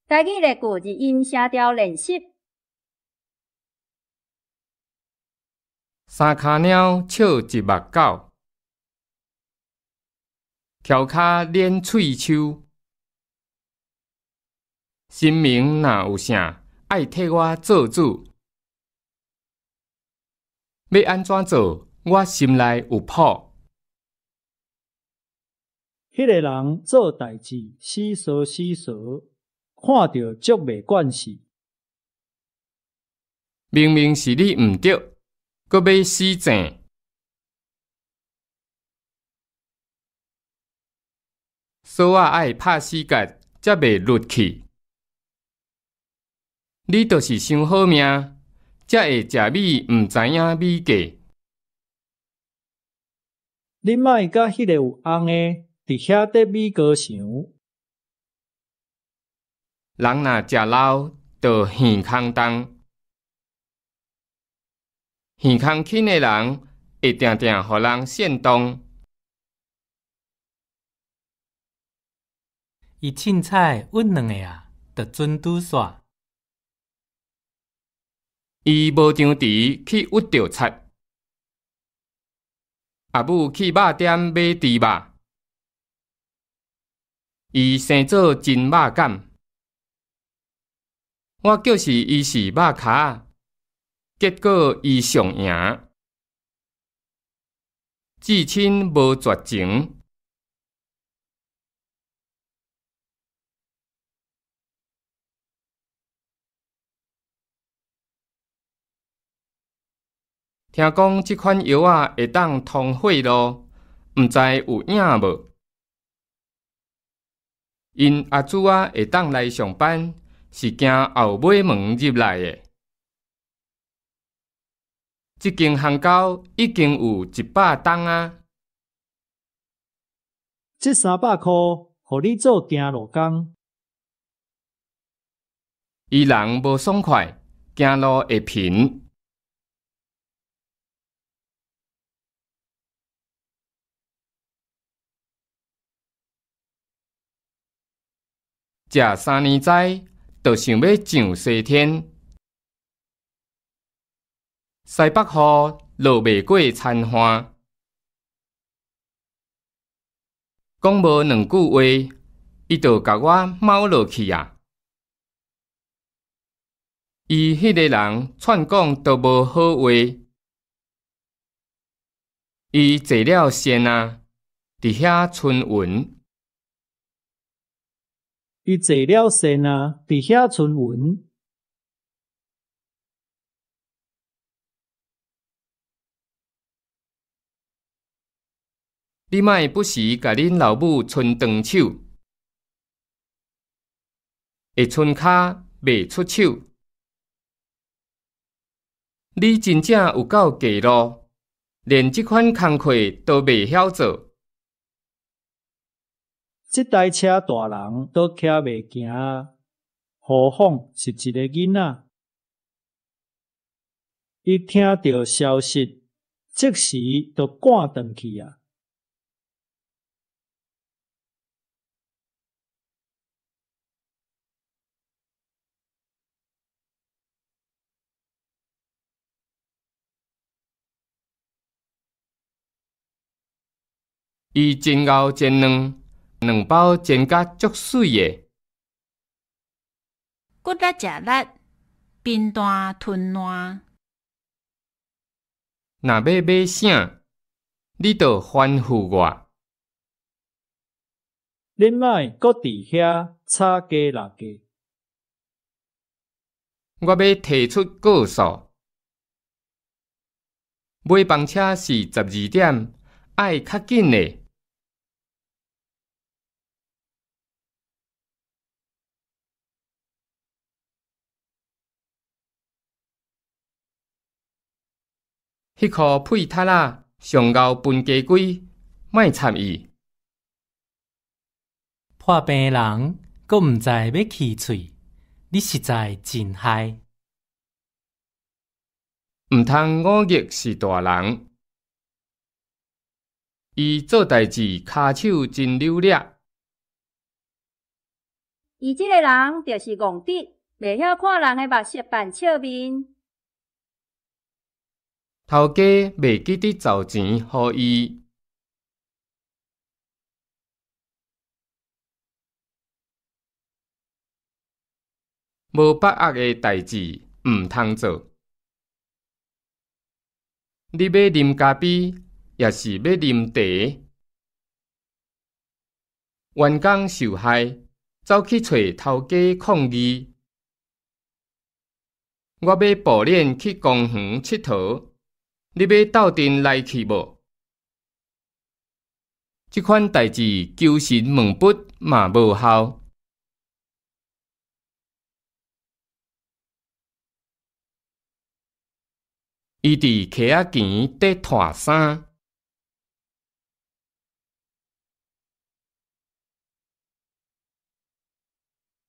台語例句日音聲調練習。三跤貓笑一目狗，蹺跤練喙鬚。神明若有啥，愛替我做主。欲按怎做，我心內有譜。彼个人做代誌死趖死趖，看著足袂慣勢。明明是你毋著，閣欲死癥。鎖仔愛拍死結，才袂甩去。你就是傷好命，才會食米毋知影米價。你莫佮彼个有翁的佇遐咧比高尚。人若食老，就耳空重。耳空輕的人，會定定予人煽動。伊凊彩塭兩下，就準拄煞。伊無張持去鬱著賊。阿母去肉店買豬肉。伊生做真肉感。我叫死伊是肉跤，結果伊上贏。至親無絕情。聽講這款藥仔會當通血路，毋知有影無？𪜶阿姊仔會當來上班，是經後尾門入來的。這間烘狗已經有100冬矣。這300箍，予你做行路工。伊人無爽快，行路會頻。食三年斋，就想欲上西天。西北雨落袂過田旱。講無兩句話，伊就共我貓落去矣。伊彼个人串講都無好話。伊坐了仙仔，佇遐伸勻。伊坐了仙仔，佇遐伸勻。你莫不時共恁老母伸長手，會伸跤袂出手。你真正有夠假路，連這款工課都袂曉做。這台車大人都騎袂行矣，何況是一个囡仔。伊聽著消息，即時就趕轉去矣。伊真𠢕煎卵，卵包煎甲足媠的。骨力食力，貧惰吞爛。若欲買啥，你著吩咐我。恁莫閣佇遐吵雞鬧架。我欲提出告訴。尾班車是12點，愛較緊的。彼箍屁窒仔上𠢕分雞胿，莫插伊。破病的人閣毋知欲起喙，你實在真害。毋通忤逆是大人。伊做代誌跤手真溜掠。伊這个人就是戇直，袂曉看人的目色扮笑面。頭家袂記得找錢予伊。無把握的代誌毋通做。你欲啉咖啡，抑是欲啉茶？員工受害，走去揣頭家抗議。我欲步練去公園𨑨迌，你欲鬥陣來去無？這款代誌求神問佛嘛無效。伊佇溪仔墘咧脫衫。